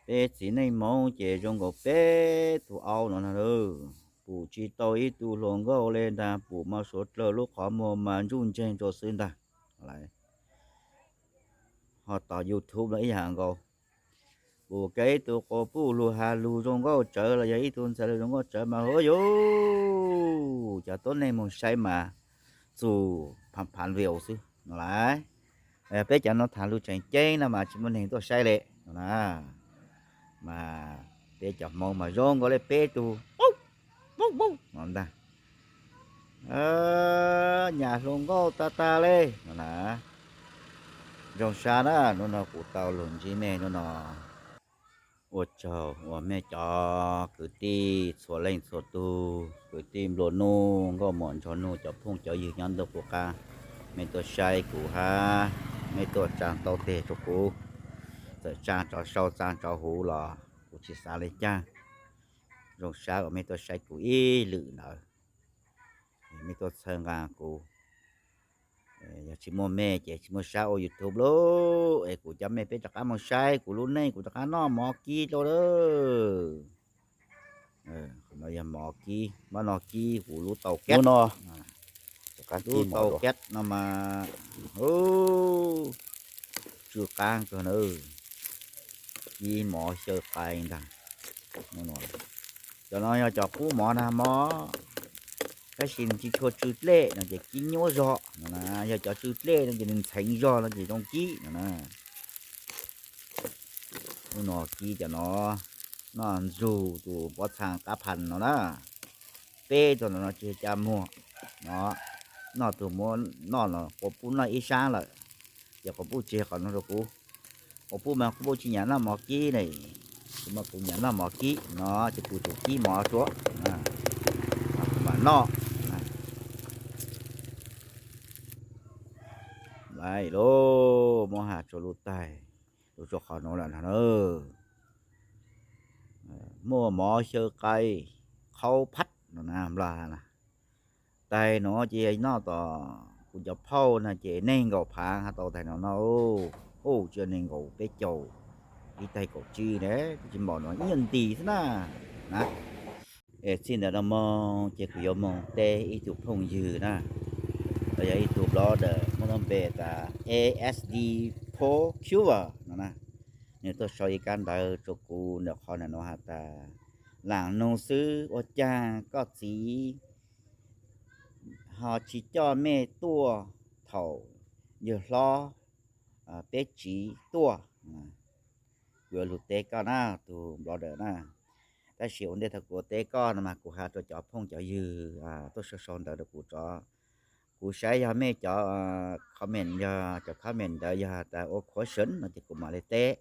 Peb txiv neej Hmoob ces zoo nkaus peb tug aub no na. Pum tsis tau ib tug hluas nkauj li ntag, pum mas suav dlawg lub qhov muag mas ntsuj ntseg rau xwb ntag. Ho tom YouTube los ib yam nkaus, pum kiag ib tug quas puj lug has lug zoo nkauj tsawv los yog ib tug ntxhais lug zoo nkauj tsawv mas hu yuv, cov tuab neeg moog saib mas txug phav phav view xwb no lauj. Peb cov no tham lug tseem ceeb no mas tsis muaj neeg tuaj saib li no na. Mas peb cov Hmoob mas zoo nkaus li peb tug no ntag. Nyam hluas nkauj tag tag li no na. Zoo sab na, hnub no kuv tau lug ntsib mej hnub no. Ua tsaug uas mej cov kwv tij txhua leej txhua tug, kwv tij nplua nuj, nkauj muam nraug nug, cov phooj cov ywg nyob ntuj qub qab, mej tuaj saib kuv hab mej tuaj tsaa tau teg rua kuv, txawm tsaa tsov sau tsaa tsov huv los kuv tsis xav li caag. Zoo sab uas mej tuaj saib kuv ib lwm ntawd, mej tuaj txhawb nqa kuv. Yog tsis muaj mej ces tsis muaj sab ua YouTube lauj, es kuv cov mej peb rov qab moog saib kuv lub neej, kuv rov qab noj mov kib dlua lawm. Qhov no yog mov kib, mab no kib kuv lub tau kab no, lub tau kab no mas tsw qaab kawg na. Kib mov xyaw qai ntag. Cov no yog cov qub mov nag hmo, tab sis nws tsis tshua tsw dlej no ces kib nyuaj zog no na. Yog cov tsw dlej no ces nws ntxheev zog no ces zoo kib no na. Lub no kib cov no, noj ntsug tus pob txha qab phas no na. Peb tug no tsis ca muag no, noj tug muab noj no quas puj noj ib sab lawm, ces quas puj tseg qhov no rau kuv. Quas puj mas quas puj tsis nyam noj mov kib ne, kuv mas kuv nyam noj mov kib no ces kuv tsum kib mov rua, kuv mam noj. Lawm lauj, muab has tsua lub taig, lug tsua qhov nuav lawm ntag na. Muaj mov xyaw qai, qhau phab no na, nplog has na. Taig nuav ces yog noj tom kuv cov phauj no ces neeg nkaum phaav has tau taig no no. Ub, tsis yog neeg nkaum, peb caug, ib taig kaum tsib ne, tsis npaum no, ib nyuag nti xwb na. Es txij ntawm no moog ces kuv yuav moog teb ib tug phooj ywg na, los yog ib tug blogger muab lub npe tas A S D Pro Cuber no na. Nws tuaj sau ib kab ntawv rua kuv ntawm qhov ntawm no has tas, laam nug xwb ua caag koj txiv ho tsis coj mej tuaj thaum yawg hlob peb tsiv tuaj? Kuv yuav lug teb koj na, tug blogger na. Tab sis ua ntej thaum kuv teb koj no mas kuv has rua cov phooj cov ywg tuaj sau sau ntawv rau kuv tso. Kuv saib yog mej cov comment, yog cov comment ntawd yog has tas ua question no ces kuv mam li teb.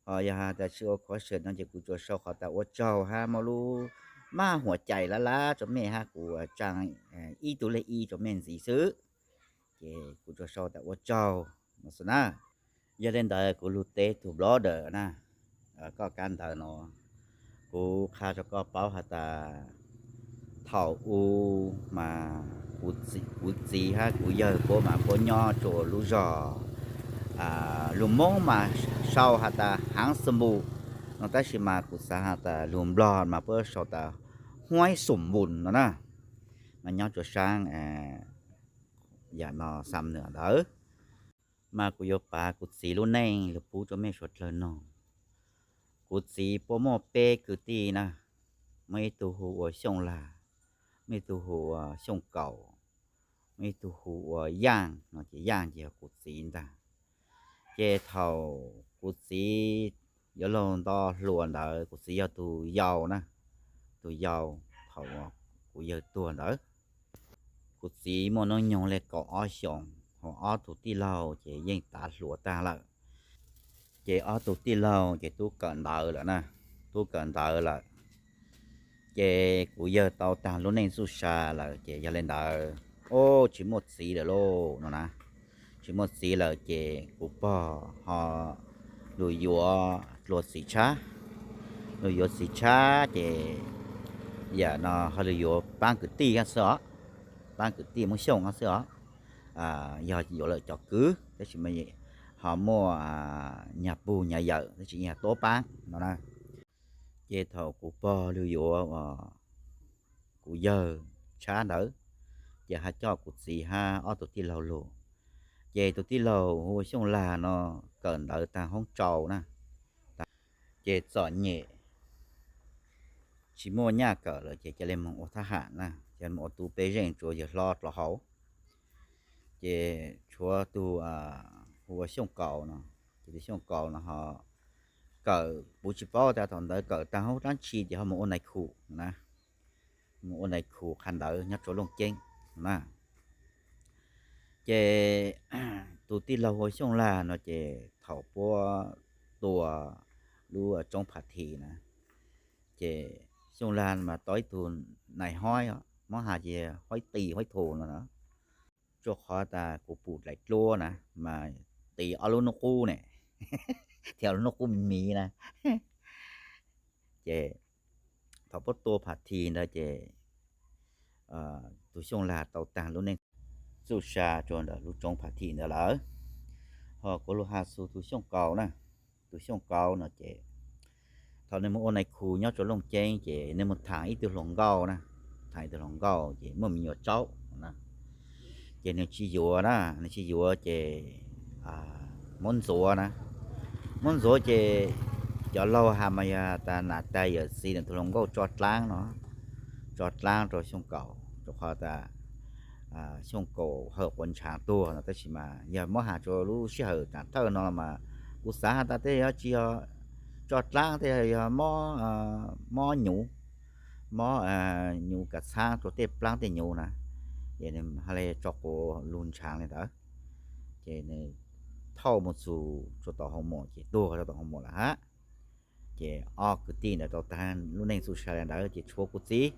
Ho yog has tas tsis ua question no ces kuv tsuas sau qhov tas ua tsaug hab muaj lub maj huam cai lab lab rua mej hab kuv tsaa ib tug lej ib rua mej ntxiv xwb. Ces kuv tsuas sau tas ua tsaug no xwb na. Yog li ntawd kuv lug teb tug blogger na, koj kab ntawv no, kuv qha rua koj paub has tas thaum u mas kuv txiv hab kuv yawg puab mas puab nyob rua lub zog, lug Moob mas sau has tas Haav Xum Npum no, tab sis mas kuv xav has tas lug Nplog mas puab sau tas Huaib Xum Npum no na, mas nyob rua saab yam no Xam Nwm ntawd. Mas kuv yuav pav kuv txiv lub neej lug pub rua mej suav dlawg noog. Kuv txiv puab muaj peb kwv tij na, muaj ib tug hu ua Xyooj Lag, muaj ib tug hu ua Xyooj Kaum, muaj ib tug hu ua Yaaj no, ces Yaaj ces yog kuv txiv ntag. Ces thaum kuv txiv yuav luag nto hluas ntawd kuv txiv yog tus yau na, tus yau thaum kuv yawg tuag ntawd. Kuv txiv muaj hnub nyoog li kaum ob xyoos, ho ob tug tij laug ces yeej tav hluas tag lawm. Ces ob tug tij laug ces tub kawm ntawv lawm na, tub kawm ntawv lawm. Ces kuv yawg tau taag lub neej txuj sa lawm ces yog li ntawd, ub, tsis muaj txiv lawm lauj no na. Tsis muaj txiv lawm ces kuv pog ho lug yuav dlua txiv tshab. Lug yuav txiv tshab ces yam no ho lug yuav paab kwv tij xwb os, paab kwv tij Moob Xyooj xwb os. Yog yuav lawm cov kwv tab sis mas ho muaj nyag pug nyag yawm tab sis yog tuab paab no na. Ces thaum kuv pog lug yuav kuv yawg tshab ntawd, ces ho coj kuv txiv hab ob tug tij laug lug. Ces tus tij laug hu ua Xyooj Lag no kawm ntawv taag hoob tsau na, ces txom nyem tsis muaj nyaj kawm lawm ces ca le moog ua thab ham na, ca le moog ua tub peb zeej tsuav yawg hlob dlov hauv. Ces tshuav tug hu ua Xyooj Kaus no, ces tus Xyooj Kaus no ho kawm, kuv tsis paub tas thaum ntawd kawm taag hoob dlaab tsi ces ho moog ua nais khu na, moog ua nais khu qha ntawv nyob rua Looj Ceeb na. Ces tus tij laug hu ua Xyooj Lag no ces thaum puab tua lub tsoob Phav Thi na, ces Xyooj Lag mas tau ib tug nais hoib, mob has ces hoib tis hoib thu no na. Rua qhov tas kuv pum dlaim dluab na mas tis ob lub nub qub ne, thiab ob lub nub qub miv miv na. Ces thaum puab tua Phav Thi ntawd ces tus Xyooj Lag tau taag lub neej txuj sa rua ntawm lub tsoob Phav Thi ntawd lawm. Ho kuv lug has xu tus Xyooj Kaus na, tus Xyooj Kaus no ces thaum nwg moog ua nais khu nyob rua Looj Ceeb ces nwg moog thaam ib tug hluas nkauj na, thaam ib tug hluas nkauj ces muaj me nyuam tsaub na, ces nwg tsis yuav na, nwg tsis yuav ces muab ntxuav na, muab ntxuav ces cov laug has mas yog tas nam tag yawm txiv nws tus hluas nkauj tso dlaab no, tso dlaab rua Xyooj Kaus rua qhov tas Xyooj Kaus hawm quav ntshaav tuag no, tab sis mas yog muab has rua lub sij hawm taam thawj no los mas kuv xaav has tas tej yog tsis yog tso dlaab, tej yog mob nyuv, mob nyuv kav txhaab rua tej plaab tej nyuv na, ces nws ha le tso quav lug ntshaav le ntawd, ces nws thauj moog txug rua tom hoo mom ces tuag rua tom hoo mom lawm hab. Ces ob kwv tij ntawd tau taag lub neej txuj sa le ntawd ces tshuav kuv txiv.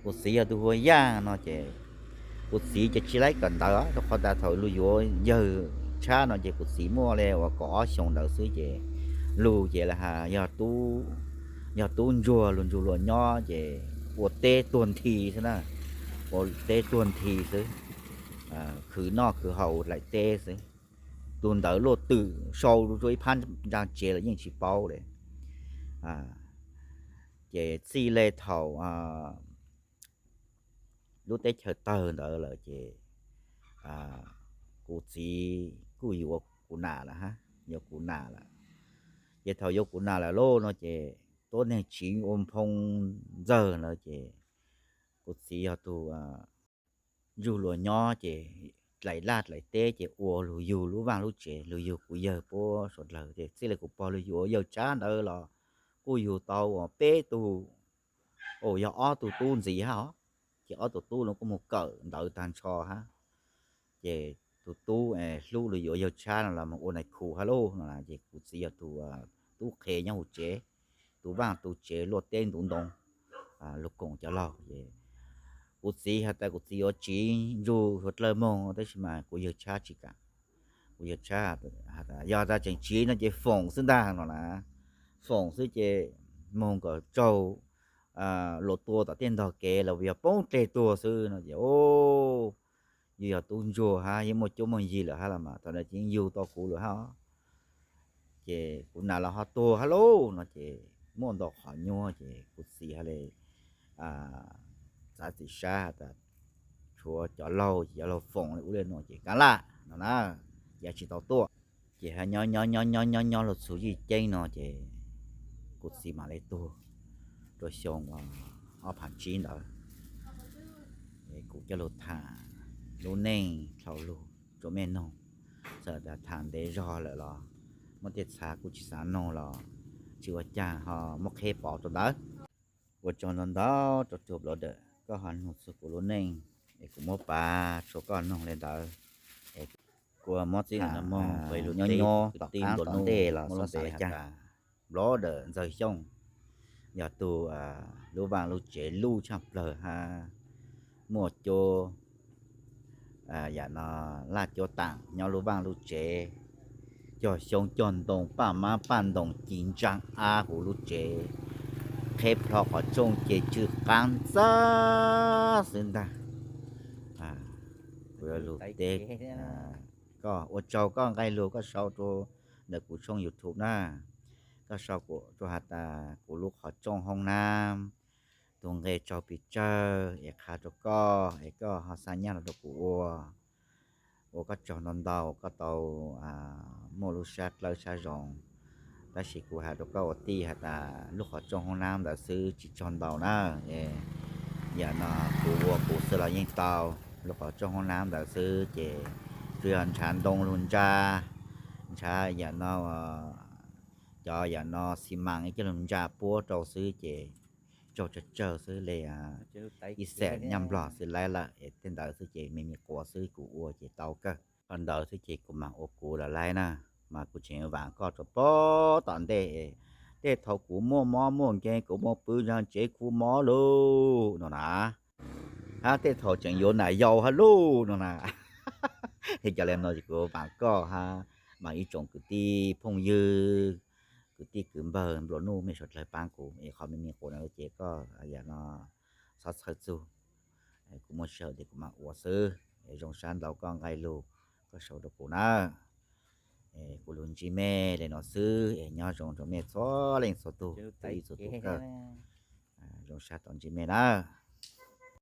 Kuv txiv yog tug hu ua Yaaj no ces kuv txiv ces tsis laib kawm ntawv rua qhov tas thaum lug yuav yawg tshab no ces kuv txiv muaj le uas kaum ob xyoos ntawd xwb ces lug ces lawv has yog tub ntsuag lug ntsug luag nyob ces ua teb tuag nthi xwb na, ua teb tuag nthi xwb, khwv noj khwv haus dlaim teb xwb. Tus ntawv luaj twm sau rua ib phab ntsaa tsev los yeej tsis paub le. Ces txij le thaum lub teb chaws tawg ntawd lawm ces kuv txiv kuj yuav kuv nam lawm hab, yuav kuv nam lawm. Ces thaum yuav kuv nam lawm lauj no ces tuab neeg tsiv ua nphoo ntxawg ntawd ces kuv txiv yog tug ntsug luag nyob ces dlaim laj dlaim teb ces ua lug yug lub vaaj lub tsev, lug yug kuv yawg puab suav dlawg. Ces txij le kuv pog lug yuav yawg tshab ntawd los kuj yug tau peb tug, yog ob tug tub ntxiv hab os. Ces ob tug tub los kuj moog kawm ntawv taag nrho hab. Ces tus tub hlub lug yuav yawg tshab no los moog ua nais khu hab lauj no, ces kuv txiv yog tus tub qhe nyob huv tsev, tus vaaj tu tsev luaj teb ntuv ntoo, lug koom cov laug. Ces kuv txiv has tas kuv txiv yuav tsiv ntsug suav dlawg moog tab sis mas kuv yawg tshab tsis kam. Kuv yawg tshab has tas yog tas tseem tsiv no ces foom xwb ntag no na, foom xwb ces moog kom tsaug luag tua tom tej ntog kev los yog poob dlej tuag xwb no ces yug yog tub ntsuag hab yeej muaj cuab muaj yig lawm hab los mas thaum ntawd ces yeej yug tau kuv lawm hab. Ces kuv nam los ho tuag hab lauj no ces muaj ntau qhov nyuaj ces kuv txiv ha le txav txim sab has tas tshuav cov laug ces cov laug foom le ub le nuav ces kav laj no na, ces tsis tau tuaj. Ces ha nyob nyob nyob nyob nyob nyob lug txug yij ceeb no ces kuv txiv mam le tuag rua xyoo ob phav tsib ntawd. Kuv coj lug tham lub neej dlhau lug rua mej noog, txawm tas tham ntev zog lawm los muaj tej txha kuj tsis xav noog los tsis ua caag ho muab qheb pov rua ntawd. Ua tsaug ntau ntau rua tug blogger koj ho noog txug kuv lub neej es kuv muab pav tsua koj noog le ntawd. Es kuv muab txij nyob nyob tom qaab tom ntej los xaav le caag. Blogger Ntxawg Xyooj yog tug lub vaaj lub tsev luj tshaaj plawg hab muaj cuab yam no laj cuab taam nyob lub vaaj lub tsev, cog xyoob cog ntoo paj mab paj ntoos ci ntsaag ab huv lub tsev, qheb plho qhov rooj ces tsw qaab ntxawg xwb ntag. Kuv yuav lug teb Koj ua tsaug koj nqaij lug koj sau rau ntawm kuv tshooj YouTube na. Koj sau rau has tas kuv lub qhov rooj hoob nab tus nqe tsaug pes tsawg es qha rau koj es koj ho xa nyaj los rau kuv ua. Ua koj tsaug ntau ntau koj tau muaj lub sab dlawb sab zoo. Tab sis kuv has rau koj ua tij has tas lub qhov rooj hoob nab ntawd xwb tsis tsaug ntau na. Yam no kuv ua kuv xwb los yeej tau. Lub qhov rooj hoob nab ntawd xwb ces tsuas yog ntshav ntoo lug ntsa, ntshav yam no, cov yam no xi mas ib co lug ntsa puab rau xwb ces tsaug tsawg tsawg xwb li ib xees nyaj nplog xwb laib lawm es tej ntawd xwb ces me me quav xwb kuv ua ces tau kawg. Qhov ntawd xwb ces kuv mam ua kuv los laib na, mas kuv tseem vam koj rau puag tom ntej, tej thaum kuv muaj mob muaj nkeeg kuv muaj pw ntsag tsev kuv mob lauj no na, hab tej thaum tseem yuav nam yau hab lauj no na. Es cov li no kuv vam koj hab, mas ib tsoom kwv tij phooj ywg, kwv tij kwv npawg nplua nuj mej suav dlawg paab kuv es qhov me me quav no ces koj yam no txhob txhawj txug. Kuv muaj sij hawm ces kuv mam ua xwb. Zoo sab ntau koj nqaij lug koj sau rau kuv na. Kuv lug ntsib mej li no xwb es nyob zoo rau mej txhua leej txhua tug, txhua ib txhua tug kawg. Zoo sab tau ntsib mej na.